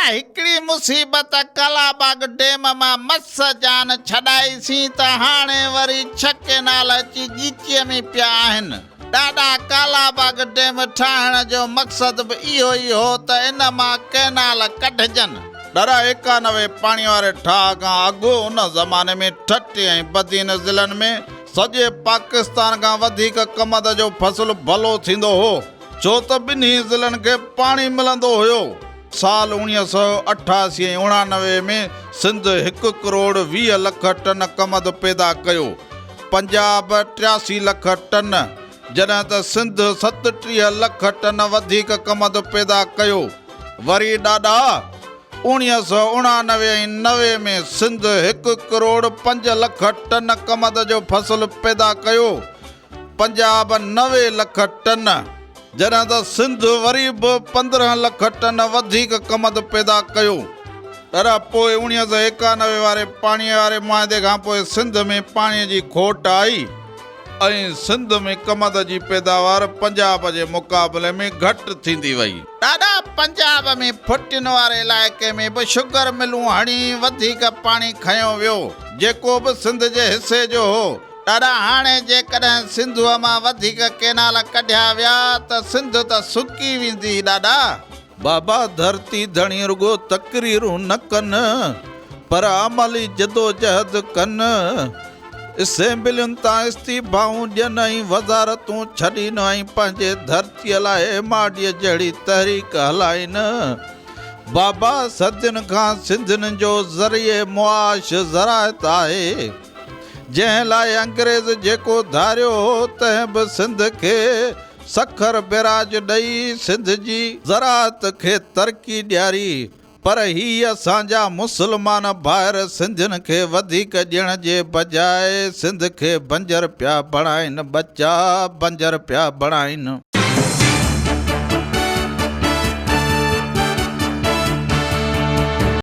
هڪڙي مصيبت ڪالاباغ ڊيم مان مس جان ڇڏائيسين ته هاڻي وري ڇهه ڪينال اچي ڳيچيء ۾ پيا آهن. ڏاڏا ڪالاباغ ڊيم ٺاهڻ جو مقصد به اهو ئي هو ته ان مان ڪئنال ڪڍجن. ڏاڏا 91 پاڻي واري ٺاهه کان اڳ ان زماني ۾ ٺٽي ۽ بدين ضلعن ۾ سڄي پاڪستان کان وڌيڪ ڪمند جو فصل ڀلو ٿيندو هو، ڇو ته ٻنهي ضلعن کي پاڻي ملندو هيو. سال 1988 ۽ 89 ۾ سنڌ هڪ ڪروڙ 20 لک ٽن ڪمند پيدا ڪيو، پنجاب 83 لک ٽن، جڏهن ته سنڌ 37 لک ٽن وڌيڪ ڪمند پيدا ڪيو. وري ڏاڏا 1989 ۽ 90 ۾ سنڌ هڪ ڪروڙ 5 لک ٽن ڪمند جو فصل پيدا ڪيو، پنجاب 90 لک ٽن، جڏهن ته سنڌ وري به 15 لک ٽن وڌيڪ ڪمند پيدا ڪيو. ڏاڏا پوء 1991 واري پاڻي واري معاهدي کان پوء سنڌ ۾ پاڻي جي کوٽ آئي ۽ سنڌ ۾ ڪمند جي پيداوار پنجاب جي مقابلي ۾ گهٽ ٿيندي وئي. ڏاڏا پنجاب ۾ ڦٽين واري علائقي ۾ به شگر ملون هڻي وڌيڪ پاڻي کنيو ويو، جيڪو به سنڌ جي حصي جو هو. ڏاڏا هاڻي جيڪڏهن سنڌوء مان وڌيڪ ڪينال ڪڍيا ويا ته سنڌ ته سڪي ويندي ڏاڏا. بابا ڌرتي ڌڻي رڳو تقريرون نه ڪن پر عملي جدوجهد ڪن، اسيمبلين تان استعيفائون ڏين ۽ وزارتون ڇڏين ۽ پنهنجي ڌرتيء لاء ايم آر ڊي جهڙي تحريڪ هلائين. بابا صدين کان سنڌين جو ذريعي معاش زراعت آهي. جنهن لاء انگريز جيڪو ڌاريو هو تنهن به سنڌ کي سکر بئراج ڏئي سنڌ جي زراعت کي ترقي ڏياري پر هي اسان جا مسلمان ڀائر سنڌين کي وڌيڪ ڏيڻ جي بجاء سنڌ کي بنجر پيا بڻائين ٻچا بنجر پيا بڻائين.